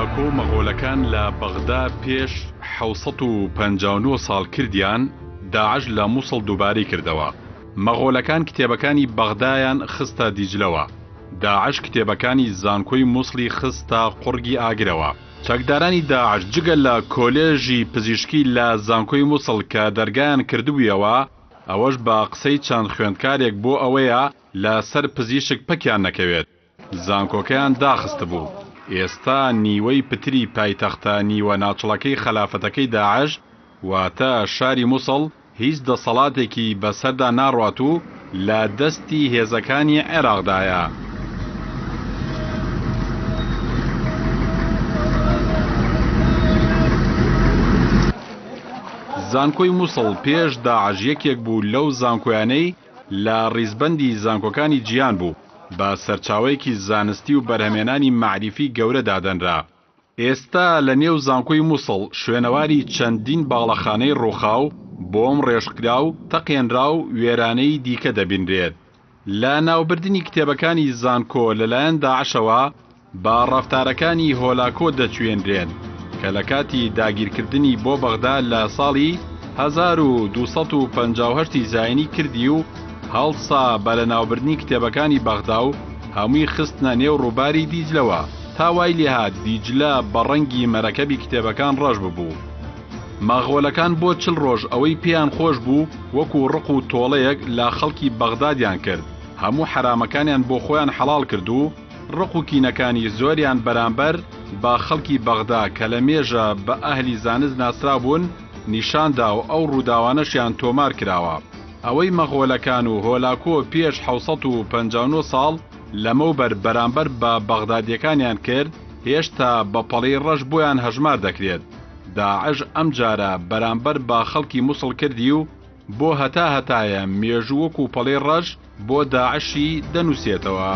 هۆلاکۆ و مەغۆلەکان لە بەغدا پێش 759 ساڵ کردیان، داعش لە موسڵ دووبارەی کردەوە. مەغۆلەکان کتێبەکانی بەغدایان خستە دیجلەوە، داعش کتێبەکانی زانکۆی موسڵی خستە قوڕگی ئاگرەوە. چەکدارانی داعش جگە لە کۆلێژی پزیشکی لە زانکۆی موسڵ کە دەرگایان کردبوویەوە، ئەوەش بە قسەی چەند خوێندکارێک بۆ ئەوەیە لە سەر پزیشک پەکیان نەکەوێت، زانکۆکەیان داخستبوو. ئێستا نیوەی پتری پایتەختە نیوە ناچڵەکەی خەلافەتەکەی داعش، واتە شاری موسڵ، هیچ دەسەڵاتێکی بەسەردا ناڕوات و لە دەستی هێزەکانی عێراقدایە. زانکۆی موسڵ پێش داعش یەکێک بوو لەو زانکۆیانەی لە ڕیزبەندی زانکۆکانی جیهان بوو، بە سەرچاوەیەکی زانستی و بەرهەمێنانی مەعریفی گەورە دادەنرا. ئێستا لە نێو زانکۆی موسڵ شوێنەواری چەندین باڵەخانەی ڕووخاو، بۆم ڕێژکراو، تەقێنراو، وێرانەی دیکە دەبینرێت. لە ناوبردنی کتێبەکانی زانکۆ لەلایەن داعشەوە بە ڕەفتارەکانی هۆلاکۆ دەچوێنرێن کە لە کاتی داگیرکردنی بۆ بەغدا لە ساڵی 1258 ی زاینی کردی و هەڵسا بە لەناوبردنی کتێبەکانی بەغدا و هەمووی خستنە نێو ڕووباری دیجلەوە تا وای لێهات دیجلە بە ڕەنگی مەرەکەبی کتێبەکان ڕەش ببوو. مەغۆلەکان بۆ چل ڕۆژ ئەوەی پێیان خۆش بوو وەکو ڕق و تۆڵەیەک لە خەڵکی بەغدادیان کرد، هەموو حەرامەکانیان بۆ خۆیان حەڵاڵ کرد و ڕق و کینەکانی زۆریان بەرامبەر بە خەڵکی بەغدا کە لە مێژە بە ئەهلی زانست ناسراوبوون نیشان دا و ئەو ڕووداوانەشیان تۆمار کراوە. ئەوەی مەغۆلەکان و هۆلاکۆ پێش 759 ساڵ لەمەوبەر بەرامبەر بە بەغدادیەکانیان کرد هێشتا بە پەڵەی ڕەش بۆیان هەژمار دەکرێت. داعش ئەمجارە بەرامبەر بە خەڵکی موسڵ کردی و بۆ هەتا هەتایە مێژوو وەکو پەڵەی ڕەش بۆ داعشی دەنووسێتەوە.